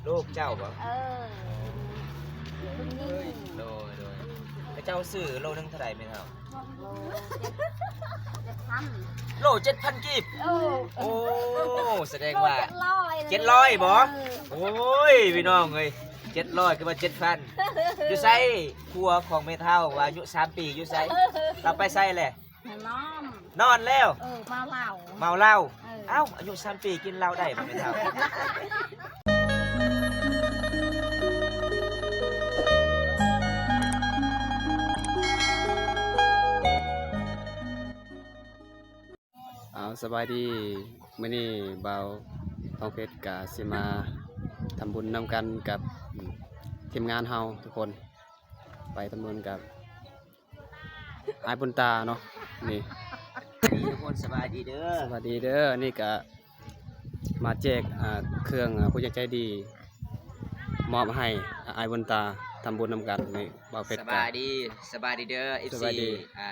ລູກເຈົ້າບໍ່? ເອີ ລູກຍິງ. ໂດຍ ໂດຍ. ເຂົາເຈົ້າຊື້ໂລໜຶ່ງເທົ່າໃດແມ່ເຖົ້າ? ໂລເຈັດ ເຈັດພັນ. ໂລເຈັດພັນກີບ. ໂອ້ ໂອ້ ສະແດງວ່າ ໂລເຈັດຮ້ອຍ ເຈັດຮ້ອຍບໍ່? ເອີ ໂອ້ຍ ພີ່ນ້ອງເອີຍ ເຈັດຮ້ອຍຄືວ່າເຈັດພັນ. ຢູ່ໃສ? ຜົວຂອງແມ່ເຖົ້າວ່າອາຍຸສາມປີຢູ່ໃສ? ລາວໄປໃສແຫຼະ? ນອນ ນອນແລ້ວ. ເອີ ເມົາເຫຼົ້າ ເມົາເຫຼົ້າ. ເອີ ເອົ້າ ອາຍຸສາມປີກິນເຫຼົ້າໄດ້ບໍ່ແມ່ເຖົ້າ? ເອົາ ສະບາຍດີ ມື້ນີ້ບ່າວທອງເພັດກະຊິມາທຳບຸນນຳກັນກັບ ອືມ ທີມງານເຮົາທຸກຄົນ ໄປທຳບຸນກັບ ອ້າຍບຸນຕາເນາະ ນີ້ ທຸກຄົນສະບາຍດີເດີ ສະບາຍດີເດີ. ນີ້ກະມາແຈກ ອ່າ ເຄື່ອງ ອ່າ ຜູ້ໃຫຍ່ໃຈດີ ມອບໃຫ້ ອ່າ ອ້າຍບຸນຕາ ທຳບຸນນຳກັນ. ນີ້ບ່າວເພັດ ສະບາຍດີ ສະບາຍດີເດີ ເອັຟຊີ ອ່າ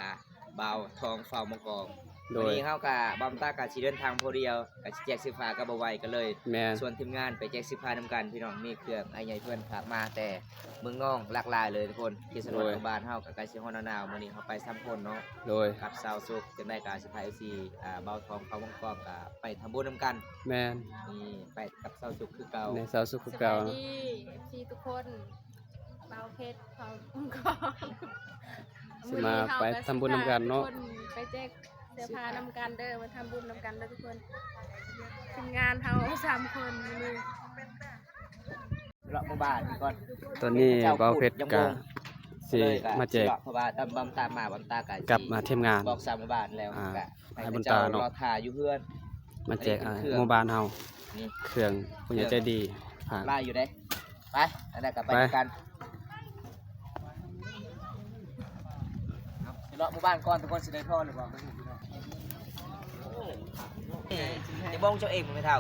ບ່າວທອງເຝົ້າມັງກອງ. ໂດຍ ມື້ນີ້ເຮົາກະ ບ່າວຕາກະຊິເດີນທາງຜູ້ດຽວ ກະຊິແຈກເສື້ອຜ້າກັບບ່າວໄວ ກະເລີຍ ແມ່ນ ຊວນທີມງານໄປແຈກເສື້ອຜ້ານຳກັນ ພີ່ນ້ອງ. ມີເຄື່ອງອ້າຍໃຫຍ່ເພິ່ນຝາກມາແຕ່ເມືອງນອງ ຫຼາກຫຼາຍເລີຍທຸກຄົນ ທີ່ສະໜວນ ໂດຍ ຂອງບ້ານເຮົາ ກະໃກ້ຊິຮອດໜາວໆ. ມື້ນີ້ເຮົາໄປສາມຄົນເນາະ ໂດຍ ກັບຊາວສຸກ. ຈັ່ງໃດກະຊິພາ ເອັຟຊີ ອ່າ ບ່າວທອງເຝົ້າມັງກອງ ກະໄປທຳບຸນນຳກັນ. ແມ່ນ ນີ້ໄປກັບຊາວສຸກຄືເກົ່າ ແມ່ນ ຊາວສຸກຄືເກົ່າ. ສະບາຍດີ ເອັຟຊີ ທຸກຄົນ ບ່າວເພັດ ເຝົ້າມັງກອງ ຊິມາໄປທຳບຸນນຳກັນເນາະ ມື້ນີ້ເຮົາກະຊິພາທຸກຄົນໄປແຈກ ເສື້ອຜ້ານຳກັນເດີ ມາທຳບຸນນຳກັນເດີທຸກຄົນ. ທີມງານເຮົາສາມຄົນມື້ນີ້ ເລາະໝູ່ບ້ານກ່ອນ. ຕອນນີ້ບ່າວເພັດກະຊິມາແຈກ ເພາະວ່າຕາມ ຕາມມາ ຕາມມາ ກັບທີມງານ ບອກຊາວໝູ່ບ້ານແລ້ວ ອ່າ ກະໃຫ້ເຂົາເຈົ້າລໍຖ້າຢູ່ເຮືອນ ມາແຈກ ອ່າ ໝູ່ບ້ານເຮົາ ນີ້ ເຄື່ອງຜູ້ໃຫຍ່ໃຈດີຝາກ ຫຼາຍຢູ່ເດ້. ໄປ ອັນນັ້ນກະໄປນຳກັນ. ເອົາ ຊິເລາະໝູ່ບ້ານກ່ອນ ທຸກຄົນຊິໄດ້ພໍຫຼືບໍ່? ເອີ ຈະບອງເຈົ້າເອງບໍ່ແມ່ເຖົ້າ?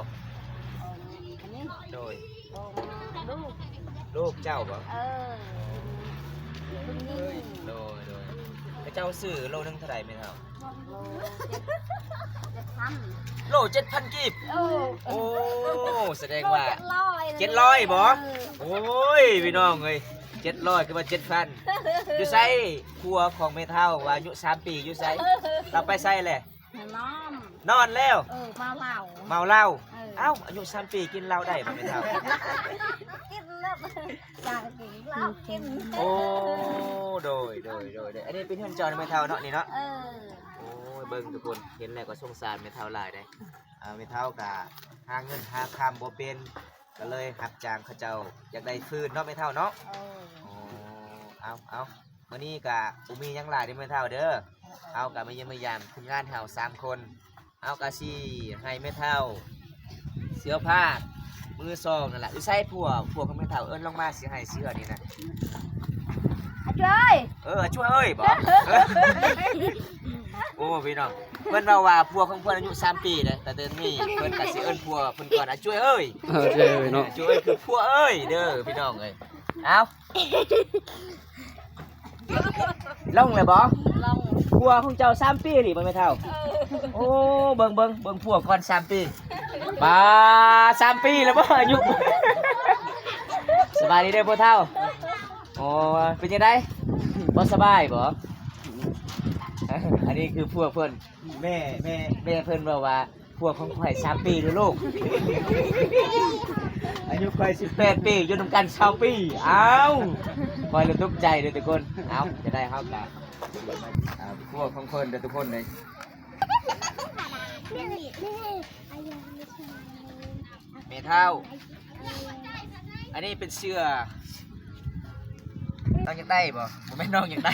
ອັນນີ້ ໂດຍ ບອງລູກ ລູກເຈົ້າບໍ່? ເອີ ລູກຍິງ. ໂດຍ ໂດຍ. ເຂົາເຈົ້າຊື້ໂລໜຶ່ງເທົ່າໃດແມ່ເຖົ້າ? ໂລເຈັດ ເຈັດພັນ ໂລເຈັດພັນກີບ. ໂອ້ ໂອ້ ສະແດງວ່າ ໂລເຈັດຮ້ອຍ ເຈັດຮ້ອຍບໍ່? ເອີ ໂອ້ຍ ພີ່ນ້ອງເອີຍ ເຈັດຮ້ອຍຄືວ່າເຈັດພັນ. ຢູ່ໃສ? ຜົວຂອງແມ່ເຖົ້າວ່າອາຍຸສາມປີຢູ່ໃສ? ລາວໄປໃສແຫຼະ? ນອນ ນອນແລ້ວ. ເອີ ເມົາເຫຼົ້າ ເມົາເຫຼົ້າ. ເອີ ເອົ້າ ອາຍຸສາມປີກິນເຫຼົ້າໄດ້ບໍ່ແມ່ເຖົ້າ? ກິນແລ້ວ ຢາກກິນເຫຼົ້າກິນ. ໂອ້ ໂດຍ ໂດຍ ໂດຍ ໂດຍ. ອັນນີ້ເປັນເຮືອນເຈົ້າແມ່ເຖົ້າເນາະ ນີ້ເນາະ? ເອີ ໂອ້ຍ ເບິ່ງທຸກຄົນ ເຫັນແລ້ວກໍສົງສານແມ່ເຖົ້າຫຼາຍເດ້. ອ່າ ແມ່ເຖົ້າກໍຫາເງິນຫາຄຳບໍ່ເປັນ ກໍເລີຍຮັບຈ້າງເຂົາເຈົ້າ ຢາກໄດ້ຟືນເນາະແມ່ເຖົ້າເນາະ? ເອີ ໂອ້ ເອົາ ເອົາ ມື້ນີ້ກໍບໍ່ມີຫຍັງຫຼາຍເດີແມ່ເຖົ້າເດີ. ເຮົາກໍມາຢ້ຽມມາຢາມທີມງານເຮົາສາມຄົນ. ເຮົາກໍຊິໃຫ້ແມ່ເຖົ້າເສື້ອຜ້າມືສອງນັ້ນລະ. ຢູ່ໃສຜົວ ຜົວຂອງແມ່ເຖົ້າ? ເອີ້ນລົງມາ ຊິໃຫ້ເສື້ອນີ້ນະ. ອາຈວຍ ເອີ ອາຈວຍເອີຍບໍ? ໂອ້ ພີ່ນ້ອງ ເພິ່ນເວົ້າວ່າຜົວຂອງເພິ່ນອາຍຸສາມປີເດ້ ແຕ່ເດນນີ້ເພິ່ນກໍຊິເອີ້ນຜົວເພິ່ນກ່ອນ ອາຈວຍເອີຍ. ເອີ ອາຈວຍເອີຍເນາະ ອາຈວຍເອີຍຄືຜົວເອີຍເດີ ພີ່ນ້ອງເອີຍ. ເອົ້າ ລົງແລ້ວບໍ? ລົງ. ຜົວຂອງເຈົ້າສາມປີນີ້ບໍ່ແມ່ເຖົ້າ? ໂອ້ ເບິ່ງ ເບິ່ງ ເບິ່ງຜົວກ່ອນ ສາມປີ. ປາ ສາມປີແລ້ວບໍອາຍຸ? ສະບາຍດີເດີພໍ່ເຖົ້າ. ໂອ້ ເປັນຈັ່ງໃດ ບໍ່ສະບາຍບໍ? ອັນນີ້ຄືຜົວເພິ່ນ ແມ່ ແມ່ ແມ່ເພິ່ນເວົ້າວ່າ ຜົວຂອງຂ້ອຍສາມປີເດີລູກ ອາຍຸຂ້ອຍສິບແປດປີ ຢູ່ນຳກັນຊາວປີ. ອ້າວ ຂ້ອຍລະຕົກໃຈເດີທຸກຄົນ. ເອົ້າ ຈະໄດ້ເຮົາກະ ອ່າ ຜົວຂອງເພິ່ນເດີທຸກຄົນເລີຍ. ແມ່ເຖົ້າ ອັນນີ້ເປັນເສື້ອ ນ້ອງຢາກໄດ້ບໍ່? ບໍ່ແມ່ນນ້ອງຢາກໄດ້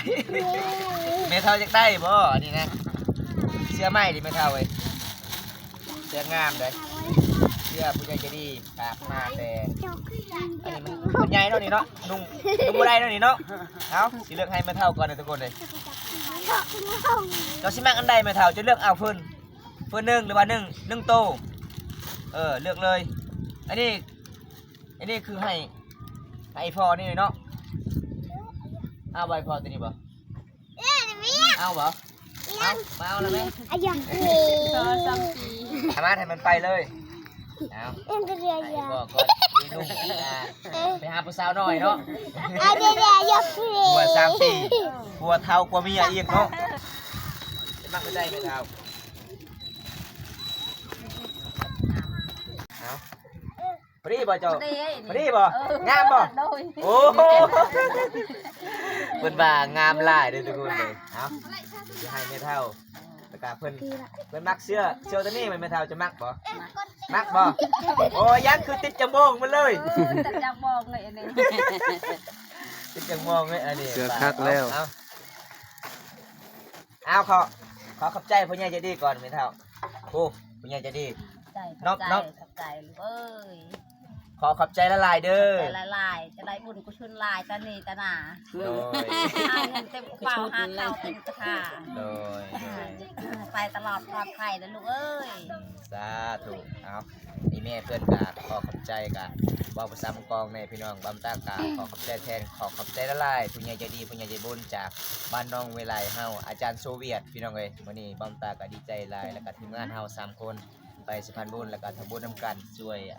ແມ່ເຖົ້າຢາກໄດ້ບໍ່? ອັນນີ້ນະ ເສື້ອໃໝ່ເດ້ແມ່ເຖົ້າເອີຍ ເສື້ອງາມເດ້ ເສື້ອຜູ້ໃຫຍ່ໃຈດີຝາກມາແຕ່ ອັນນີ້ມັນ ມັນໃຫຍ່ເນາະນີ້ເນາະ ນຸ່ງ ນຸ່ງບໍ່ໄດ້ເນາະນີ້ເນາະ. ເອົ້າ ຊິເລືອກໃຫ້ແມ່ເຖົ້າກ່ອນເດີທຸກຄົນເລີຍ. ເຈົ້າຊິມັກອັນໃດແມ່ເຖົ້າ ເຈົ້າເລືອກເອົາເພິ່ນ ເພິ່ນໜຶ່ງ ຫຼືວ່າໜຶ່ງ ໜຶ່ງໂຕ ເອີ ເລືອກເລີຍ. ອັນນີ້ ອັນນີ້ຄືໃຫ້ ໃຫ້ພໍ່ນີ້ເນາະ ເອົາບໍ່ໃຫ້ພໍ່ໂຕນີ້ບໍ່? ເອົາບໍ່? ເອົາ ມາເອົາລະແມ່ ອາຢາກເອ ສາມປີ ສາມາດໃຫ້ມັນໄປເລີຍ. ເອົາ ເອັນກໍເລີຍ ໃຫ້ພໍ່ກ່ອນ ລູກ ອ່າ ໄປຫາຜູ້ສາວນ້ອຍເນາະ ອ່າ ດຽວໆ ຢ່າເພ ຜົວສາມປີ ຜົວເຖົ້າກວ່າເມຍອີກເນາະ ມັກບໍ່ໄດ້ແມ່ເຖົ້າ ເອົາ ພໍດີບໍ່ເຈົ້າ? ພໍດີ ພໍດີບໍ່? ເອີ ງາມບໍ່? ໂດຍ ໂອ້ ເພິ່ນວ່າງາມຫຼາຍເດີທຸກຄົນເລີຍ ເອົາ ຊິໃຫ້ແມ່ເຖົ້າ ແລ້ວກະເພິ່ນ ເພິ່ນມັກເສື້ອ ເສື້ອໂຕນີ້ແມ່ນແມ່ເຖົ້າຈະມັກບໍ່? ມັກ ມັກບໍ່? ໂອ້ຍ ຍັງຄືຕິດຈະໂມງມາເລີຍ ເອີ ຕິດຈະໂມງເລີຍອັນນີ້ ຕິດຈະໂມງເລີຍອັນນີ້ ເສື້ອຄັກແລ້ວ ເອົາ ເອົາ ຂໍ ຂໍຂອບໃຈຜູ້ໃຫຍ່ໃຈດີກ່ອນແມ່ເຖົ້າ ໂອ້ ຜູ້ໃຫຍ່ໃຈດີ ຂອບໃຈ ຂອບໃຈ ຂອບໃຈລູກເອີຍ ຂໍຂອບໃຈຫຼາຍໆເດີ ຂອບໃຈຫຼາຍໆ ຈະໄດ້ບຸນກຸສົນຫຼາຍຕານີ້ຕາໜ້າ ໂດຍ ຫາເງິນເຕັມກະເປົາ ຫາເຂົ້າເຕັມກະຖາ ໂດຍ ໂດຍ ໄປຕະຫຼອດປອດໄພເດີລູກເອີຍ ສາທຸ ເອົາ ນີ້ແມ່ເພິ່ນກະຂໍຂອບໃຈ ກະເວົ້າພາສາໝູ່ກອງແດ່ພີ່ນ້ອງ ບ່າວຕາກະຂໍຂອບໃຈແທນ ຂໍຂອບໃຈຫຼາຍໆ ຜູ້ໃຫຍ່ໃຈດີ ຜູ້ໃຫຍ່ໃຈບຸນຈາກບ້ານໜອງເວໄລເຮົາ ອາຈານໂຊວຽດ ພີ່ນ້ອງເອີຍ ມື້ນີ້ບ່າວຕາກະດີໃຈຫຼາຍ ແລ້ວກະທີມງານເຮົາສາມຄົນ ໄປສະພານບຸນ ແລ້ວກະທຳບຸນນຳກັນ ຊ່ວຍ ອ່າ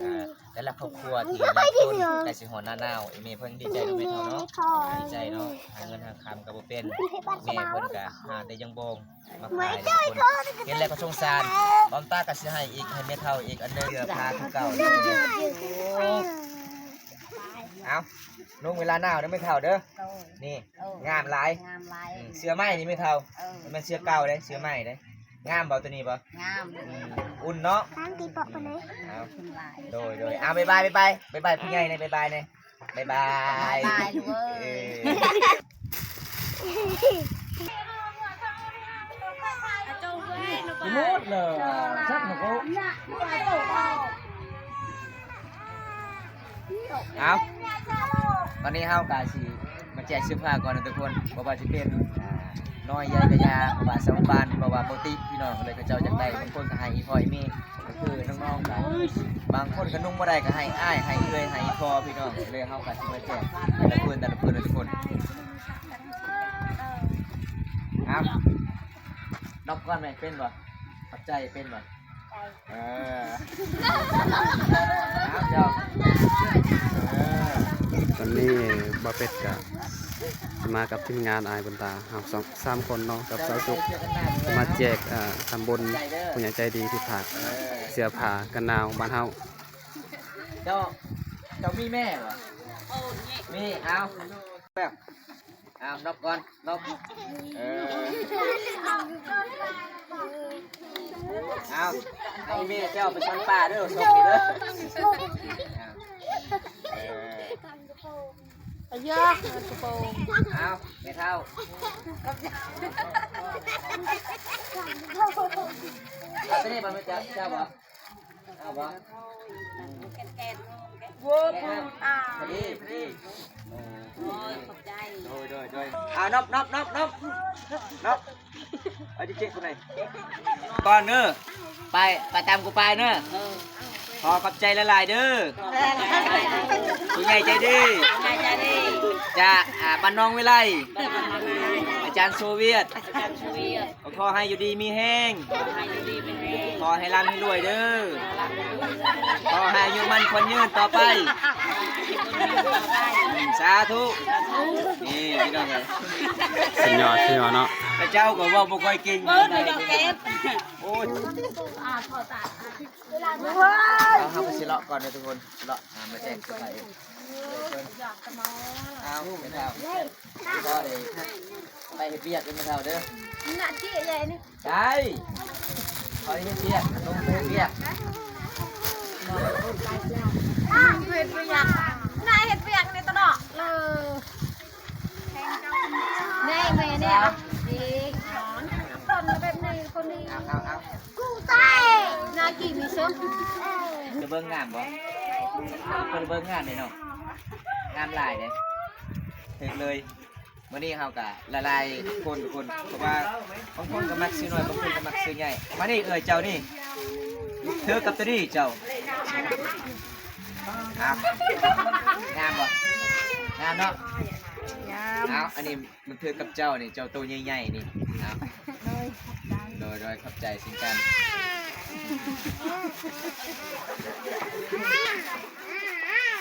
ແຕ່ລະຄອບຄົວທີ່ຍາກຈົນ ໃກ້ຊິຮອດໜ້າໜາວ ອີ່ແມ່ເພິ່ນດີໃຈເນາະແມ່ເຖົ້າເນາະ ດີໃຈເນາະ ຫາເງິນຫາຄຳກະບໍ່ເປັນ ແມ່ເພິ່ນກະຫາແຕ່ຢາງບອງມາຂາຍທຸກຄົນ ເຫັນແລ້ວກະສົງສານ ບ່າວຕາກະຊິໃຫ້ອີກ ໃຫ້ແມ່ເຖົ້າອີກອັນໜຶ່ງ ເສື້ອຜ້າຄືເກົ່າ ເອົາ ນຸ່ງເວລາໜາວເດີແມ່ເຖົ້າເດີ ໂດຍ ນີ້ ເອີ ງາມຫຼາຍ ງາມຫຼາຍ ອືມ ເສື້ອໃໝ່ນີ້ແມ່ເຖົ້າ ເອີ ມັນແມ່ນເສື້ອເກົ່າເດ້ ເສື້ອໃໝ່ເດ້ ງາມບໍ່ໂຕນີ້ບໍ່? ງາມ ອືມ ອຸ່ນເນາະ ຕາມຕີເປາະໄປເລີຍ ເອົາ ໂດຍ ໂດຍ ເອົາ ບາຍບາຍ ບາຍບາຍ ບາຍບາຍຜູ້ໃຫຍ່ແດ່ ບາຍບາຍແດ່ ບາຍບາຍ ບາຍບາຍລູກເອີຍ ເອີ ໄປໝົດເລີຍ ຈັກນະໂກ ເອົາ ຕອນນີ້ເຮົາກະຊິມາແຈກເສື້ອຜ້າກ່ອນນະທຸກຄົນ ບໍ່ວ່າຈະເປັນ ອ່າ ນ້ອຍໃຫຍ່ກະຢ່າ ບໍ່ວ່າຊາວບ້ານ ບໍ່ວ່າປົກກະຕິພີ່ນ້ອງເລີຍ ເຂົາເຈົ້າຢາກໄດ້ ບາງຄົນກະໃຫ້ອີ່ພໍ່ອີ່ແມ່ ກະຄືນ້ອງໆ ກະບາງຄົນກະນຸ່ງບໍ່ໄດ້ກະໃຫ້ອ້າຍ ໃຫ້ເອື້ອຍ ໃຫ້ພໍ່ພີ່ນ້ອງເລີຍ ເຮົາກະຊິມາແຈກແຕ່ລະເພິ່ນ ແຕ່ລະເພິ່ນນະທຸກຄົນ ເອົາ ນັບກ່ອນແມ່ ເປັນບໍ່? ຂອບໃຈເປັນບໍ່? ເອີ ເອົາເຈົ້າ ເອີ ຕອນນີ້ບ່າວເປັດກະ ຊິມາກັບທີມງານອ້າຍບຸນຕາ ເຮົາສອງ ສາມຄົນເນາະ ກັບສາວສຸກ ຈະມາແຈກ ເອີ ທຳບຸນຜູ້ໃຫຍ່ໃຈດີທີ່ຝາກເສື້ອຜ້າກັນໜາວບ້ານເຮົາ ເຈົ້າ ເຈົ້າມີແມ່ບໍ່? ມີ ເອົາ ເອົາ ນັບກ່ອນ ນັບ ເອີ ເອົາ ໃຫ້ແມ່ເຈົ້າໄປຊ່ອນປາເດີ ໂຊກດີເດີ ເອີ ອາຍາ ກະໂປງ ເອົາ ແມ່ເຖົ້າ ເອົາໂຕນີ້ບໍ່ແມ່ເຈົ້າ ເຈົ້າບໍ່? ເອົາບໍ່? ໂອ້ຍ ພໍດີ ພໍດີ ໂອ້ຍ ຂອບໃຈ ໂດຍ ໂດຍ ໂດຍ ເອົາ ນັບ ນັບ ນັບ ນັບ ນັບ ເອົາຈິເຈັກຄົນໃດ ກ່ອນເດີ ໄປ ໄປຕາມກູໄປເດີ ເອີ ຂໍຂອບໃຈຫຼາຍໆເດີ ຜູ້ໃຫຍ່ໃຈດີ ຜູ້ໃຫຍ່ໃຈດີ ຈາກ ອ່າ ບ້ານໜອງເວໄລ ອາຈານໂຊວຽດ ອາຈານໂຊວຽດ ຂໍໃຫ້ຢູ່ດີມີແຮງ ຂໍໃຫ້ຢູ່ດີມີແຮງ ຂໍໃຫ້ລ່ຳໃຫ້ລວຍເດີ ຂໍໃຫ້ອາຍຸໝັ້ນຂວັນຍືນຕໍ່ໄປ ສາທຸ ນີ້ພີ່ນ້ອງເອີຍ ສຸດຍອດ ສຸດຍອດເນາະ ເຂົາເຈົ້າກະເວົ້າບໍ່ຄ່ອຍເກັ່ງ ເວົ້າບໍ່ຄ່ອຍເກັ່ງ ໂອ້ຍ ເຮົາກະຊິເລາະກ່ອນເດີທຸກຄົນ ເລາະ ອ່າ ມາແຈກເສື້ອຜ້າອີກ ເອົາ ແມ່ເຖົ້າ ພໍໄດ້ໄປເຮັດວຽກເດີແມ່ເຖົ້າເດີ ໜ້າທີ່ໃຫຍ່ນີ້ ໄດ້ ພໍໄດ້ເຮັດວຽກ ລົງໄປເຮັດວຽກ ເຮັດວຽກ ໜ້າເຮັດວຽກນີ້ຕະເນາະ ເອີ ແນ່ ແມ່ແນ່ ດີ ຄົນແບບນີ້ ຄົນດີ ເອົາ ເອົາ ເອົາ ກູໃຕ້ ໜ້າກີມີຊົນ ຈະເບິ່ງງາມບໍ່? ເພິ່ນເບິ່ງງາມເດ້ເນາະ ງາມຫຼາຍເດ້ ຖືກເລີຍ ມື້ນີ້ເຮົາກະຫຼາຍໆຄົນທຸກຄົນ ເພາະວ່າບາງຄົນກະມັກຊື່ນ້ອຍ ບາງຄົນກະມັກຊື່ໃຫຍ່ ມານີ້ເອື້ອຍເຈົ້ານີ້ ຖືກກັບໂຕນີ້ເຈົ້າ ເອົາ ງາມບໍ່? ງາມເນາະ ງາມ ເອົາ ອັນນີ້ ມັນຖືກກັບເຈົ້ານີ້ ເຈົ້າໂຕໃຫຍ່ໆນີ້ ເອົາ ໂດຍ ຂອບໃຈ ໂດຍ ໂດຍ ຂອບໃຈເຊັ່ນກັນ ເອີ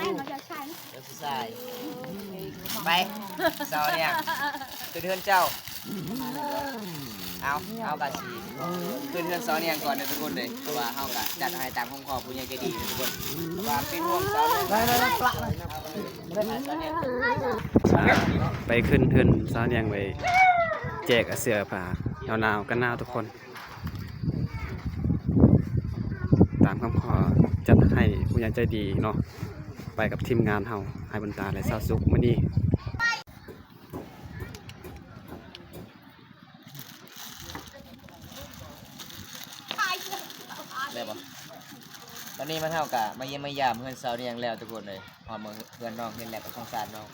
ແມ່ນບໍ່ເຈົ້າຊາຍ ເຈົ້າຊາຍ ໄປ ສາວນຽງ ຂຶ້ນເຮືອນເຈົ້າ. ເອົາ ເຮົາກະຊິຂຶ້ນເຮືອນສາວນຽງກ່ອນເດີທຸກຄົນເດີ ເພາະວ່າເຮົາກະຈັດໃຫ້ຕາມຄຳຂໍຜູ້ໃຫຍ່ໃຈດີເດີທຸກຄົນ ວ່າເປັນຫ່ວງສາວນຽງ ໄປຂຶ້ນເຮືອນສາວນຽງໄປແຈກເສື້ອຜ້າໜາວໆກັນໜາວທຸກຄົນ. ຕາມຄຳຂໍຈັດໃຫ້ຜູ້ໃຫຍ່ໃຈດີເນາະ ໄປກັບທີມງານເຮົາ ອ້າຍບຸນຕາ ແລະ ສາວສຸກ ມື້ນີ້ ໄດ້ບໍ່? ຕອນນີ້ມາເຮົາກະມາຢ້ຽມມາຢາມເຮືອນສາວນຽງແລ້ວທຸກຄົນເອີຍ ຮອດມາເຮືອນນ້ອງເຫັນແລ້ວກະສົງສານນ້ອງ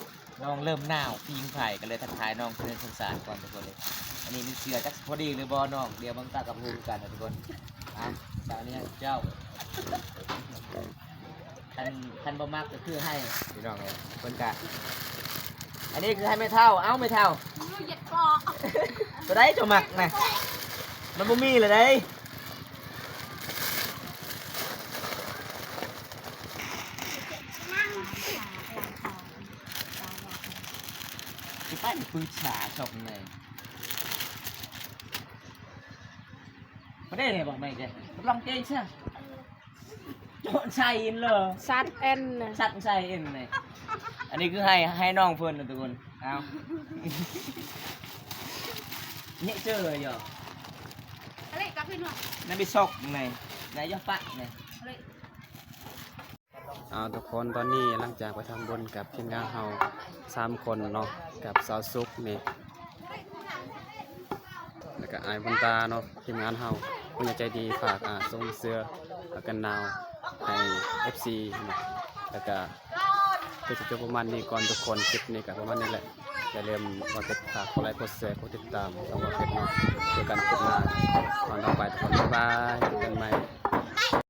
ນ້ອງເລີ່ມໜາວປີ້ງໄຟ ກະເລີຍທັກທາຍນ້ອງ ເພິ່ນສົງສານກ່ອນທຸກຄົນເອີຍ. ອັນນີ້ມັນເສື້ອຈັກຊິພໍດີຫຼືບໍ່ນ້ອງ ດຽວເບິ່ງຕາກັບຮູ້ຄືກັນນະທຸກຄົນ. ອ່ະ ສາວນຽງເຈົ້າ ຄັນ ຄັນບໍ່ມັກກະຄືໃຫ້ພີ່ນ້ອງເອີຍ ເພິ່ນກະ ອັນນີ້ຄືໃຫ້ແມ່ເຖົ້າ ເອົ້າແມ່ເຖົ້າ ໂຕໃດເຈົ້າມັກນະ ມັນບໍ່ມີລະໃດ. ຊິໄປປືດສາຊອກແມ່ ບໍ່ໄດ້ແລ້ວບໍ່ແມ່ແກ ລອງເກງຊະ ໂຈນໃສ່ເລີ ຊັດເອັນນະ ຊັດໃສ່ເອັນນະ. ອັນນີ້ຄືໃຫ້ ໃຫ້ນ້ອງເພິ່ນນະທຸກຄົນ. ເອົາ ເນເຈີຢູ່ ນາບິຊອກນະ ນາຢອກປະນະ. ເອົາ ທຸກຄົນ ຕອນນີ້ຫຼັງຈາກໄປທຳບຸນກັບທີມງານເຮົາສາມຄົນເນາະ ກັບສາວສຸກນີ້ ແລ້ວກະອ້າຍບຸນຕາເນາະ ທີມງານເຮົາ ຜູ້ໃຫຍ່ໃຈດີຝາກ ອ່າ ສົ່ງເສື້ອກັນໜາວໃຫ້ເອັຟຊີເນາະ ແລ້ວກະ ຄືຊິຈົບປະມານນີ້ກ່ອນທຸກຄົນ ຄລິບນີ້ກະປະມານນີ້ແຫຼະ. ຢ່າລືມວ່າເປັດຝາກກົດໄລກົດແຊກົດຕິດຕາມຊ່ອງວ່າເປັດເນາະ ເຈີກັນຄລິບໜ້າ ຕອນຕໍ່ໄປທຸກຄົນ ບາຍບາຍ ພົບກັນໃໝ່.